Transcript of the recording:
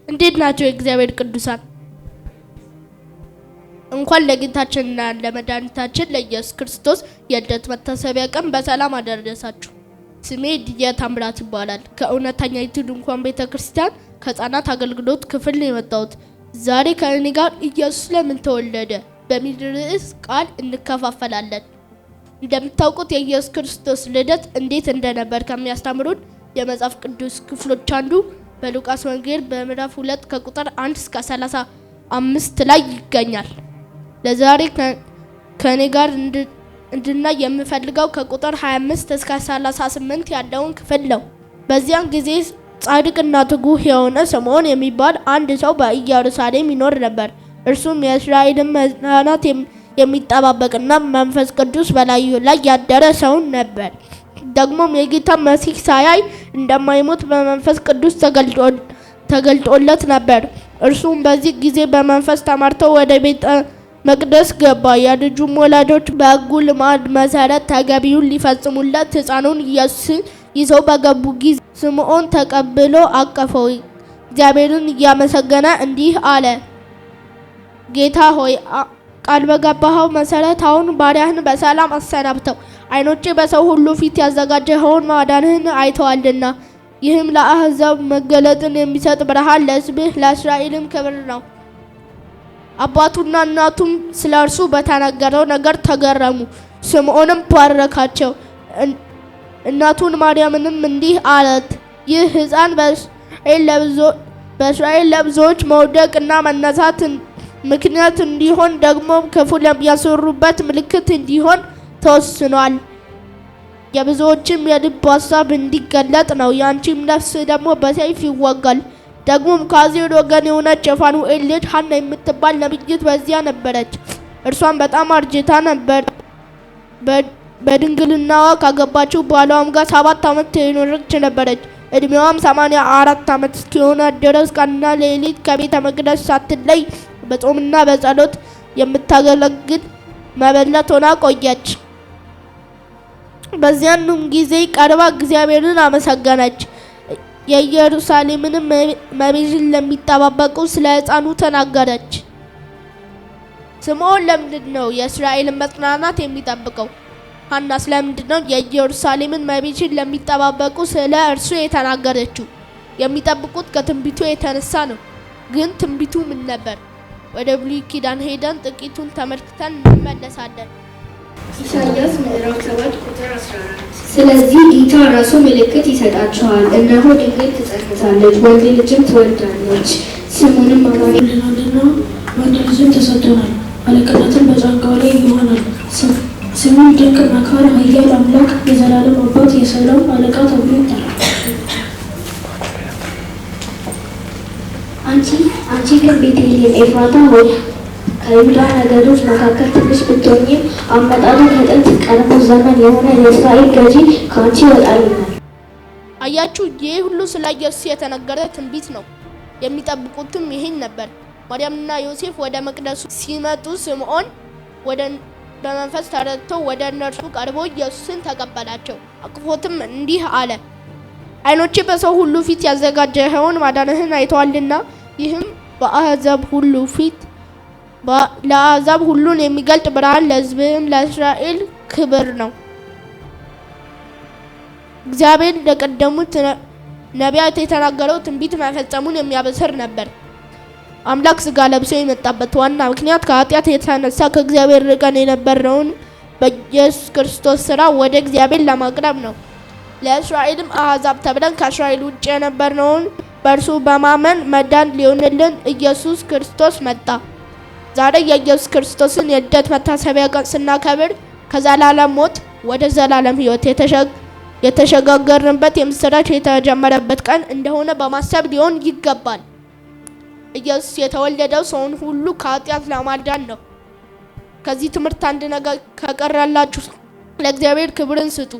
እንዴት ናቸው የእግዚአብሔር ቅዱሳን? እንኳን ለጌታችንና ለመድኃኒታችን ለኢየሱስ ክርስቶስ የልደት መታሰቢያ ቀን በሰላም አደረሳችሁ። ስሜ ዲያ ታምራት ይባላል። ከእውነተኛይቱ ድንኳን ቤተ ክርስቲያን ከሕፃናት አገልግሎት ክፍል ነው የመጣሁት። ዛሬ ከእኔ ጋር ኢየሱስ ለምን ተወለደ በሚል ርዕስ ቃል እንከፋፈላለን። እንደምታውቁት የኢየሱስ ክርስቶስ ልደት እንዴት እንደነበር ከሚያስተምሩን የመጽሐፍ ቅዱስ ክፍሎች አንዱ በሉቃስ ወንጌል በምዕራፍ 2 ከቁጥር 1 እስከ 35 ላይ ይገኛል። ለዛሬ ከእኔ ጋር እንድናይ የምፈልገው ከቁጥር 25 እስከ 38 ያለውን ክፍል ነው። በዚያን ጊዜ ጻድቅና ትጉህ የሆነ ስምዖን የሚባል አንድ ሰው በኢየሩሳሌም ይኖር ነበር። እርሱም የእስራኤልን መጽናናት የሚጠባበቅና መንፈስ ቅዱስ በላዩ ላይ ያደረ ሰው ነበር። ደግሞም የጌታ መሲህ ሳያይ እንደማይሞት በመንፈስ ቅዱስ ተገልጦለት ነበር። እርሱም በዚህ ጊዜ በመንፈስ ተመርቶ ወደ ቤተ መቅደስ ገባ። የልጁም ወላጆች በሕጉ ልማድ መሰረት ተገቢውን ሊፈጽሙለት ሕፃኑን ኢየሱስን ይዘው በገቡ ጊዜ ስምዖን ተቀብሎ አቀፈው። እግዚአብሔርን እያመሰገነ እንዲህ አለ፣ ጌታ ሆይ፣ ቃል በገባኸው መሰረት አሁን ባሪያህን በሰላም አሰናብተው። ዓይኖቼ በሰው ሁሉ ፊት ያዘጋጀኸውን ማዳንህን አይተዋልና፣ ይህም ለአሕዛብ መገለጥን የሚሰጥ ብርሃን፣ ለሕዝብህ ለእስራኤልም ክብር ነው። አባቱና እናቱም ስለ እርሱ በተነገረው ነገር ተገረሙ። ስምዖንም ባረካቸው። እናቱን ማርያምንም እንዲህ አላት፣ ይህ ሕፃን በእስራኤል ለብዙዎች መውደቅና መነሳት ምክንያት እንዲሆን፣ ደግሞም ክፉ ለሚያሰሩበት ምልክት እንዲሆን ተወስኗል። የብዙዎችም የልብ ሐሳብ እንዲገለጥ ነው። ያንቺም ነፍስ ደግሞ በሰይፍ ይወጋል። ደግሞም ከአሴር ወገን የሆነች የፋኑኤል ልጅ ሐና የምትባል ነቢይት በዚያ ነበረች። እርሷም በጣም አርጅታ ነበር። በድንግልናዋ ካገባችው ባሏም ጋር 7 ዓመት የኖረች ነበረች። እድሜዋም 84 ዓመት እስኪሆናት ድረስ ቀንና ሌሊት ከቤተ መቅደስ ሳትለይ በጾምና በጸሎት የምታገለግል መበለት ሆና ቆየች። በዚያንም ጊዜ ቀርባ እግዚአብሔርን አመሰገነች። የኢየሩሳሌምንም መቤዥን ለሚጠባበቁ ስለ ሕፃኑ ተናገረች። ስምዖን ለምንድን ነው የእስራኤልን መጽናናት የሚጠብቀው? ሐናስ ለምንድን ነው የኢየሩሳሌምን መቤዥን ለሚጠባበቁ ስለ እርሱ የተናገረችው? የሚጠብቁት ከትንቢቱ የተነሳ ነው። ግን ትንቢቱ ምን ነበር? ወደ ብሉይ ኪዳን ሄደን ጥቂቱን ተመልክተን እንመለሳለን። ኢሳይያስ ምዕራፍ 7 ቁጥር 14፣ ስለዚህ ጌታ ራሱ ምልክት ይሰጣችኋል፣ እነሆ ድንግል ትጸንሳለች፣ ወንድ ልጅም ትወልዳለች፣ ስሙንም አማኑኤል ተወልዶልናልና ወንድ ልጅም ተሰጥቶናል፣ አለቅነትም በጫንቃው ላይ ይሆናል። ስሙም ድንቅ መካር፣ ኃያል አምላክ፣ የዘላለም አባት፣ የሰላም አለቃ ተብሎ ይጠራል። አንቺ ግን ቤተልሔም ኤፍራታ ሆይ፣ ከይሁዳ ነገዶች መካከል ትንሽ ብትሆኚም፣ አመጣጡ ከጥንት ቀድሞ ዘመን የሆነ የእስራኤል ገዢ ከአንቺ ይወጣልኛል። አያችሁ፣ ይህ ሁሉ ስለ ኢየሱስ የተነገረ ትንቢት ነው። የሚጠብቁትም ይሄን ነበር። ማርያምና ዮሴፍ ወደ መቅደሱ ሲመጡ ስምዖን በመንፈስ ተረድቶ ወደ እነርሱ ቀርቦ ኢየሱስን ተቀበላቸው። አቅፎትም እንዲህ አለ፣ ዓይኖቼ በሰው ሁሉ ፊት ያዘጋጀኸውን ማዳንህን አይተዋልና፣ ይህም በአሕዛብ ሁሉ ፊት ለአሕዛብ ሁሉን የሚገልጥ ብርሃን፣ ለሕዝብህም ለእስራኤል ክብር ነው። እግዚአብሔር ለቀደሙት ነቢያት የተናገረው ትንቢት መፈጸሙን የሚያበስር ነበር። አምላክ ሥጋ ለብሶ የመጣበት ዋና ምክንያት ከኃጢአት የተነሳ ከእግዚአብሔር ርቀን የነበርነውን በኢየሱስ ክርስቶስ ሥራ ወደ እግዚአብሔር ለማቅረብ ነው። ለእስራኤልም አሕዛብ ተብለን ከእስራኤል ውጭ የነበርነውን በእርሱ በማመን መዳን ሊሆንልን ኢየሱስ ክርስቶስ መጣ። ዛሬ የኢየሱስ ክርስቶስን የልደት መታሰቢያ ቀን ስናከብር ከዘላለም ሞት ወደ ዘላለም ሕይወት የተሸጋገርንበት የምስራች የተጀመረበት ቀን እንደሆነ በማሰብ ሊሆን ይገባል። ኢየሱስ የተወለደው ሰውን ሁሉ ከኃጢአት ለማዳን ነው። ከዚህ ትምህርት አንድ ነገር ከቀረላችሁ ለእግዚአብሔር ክብርን ስጡ።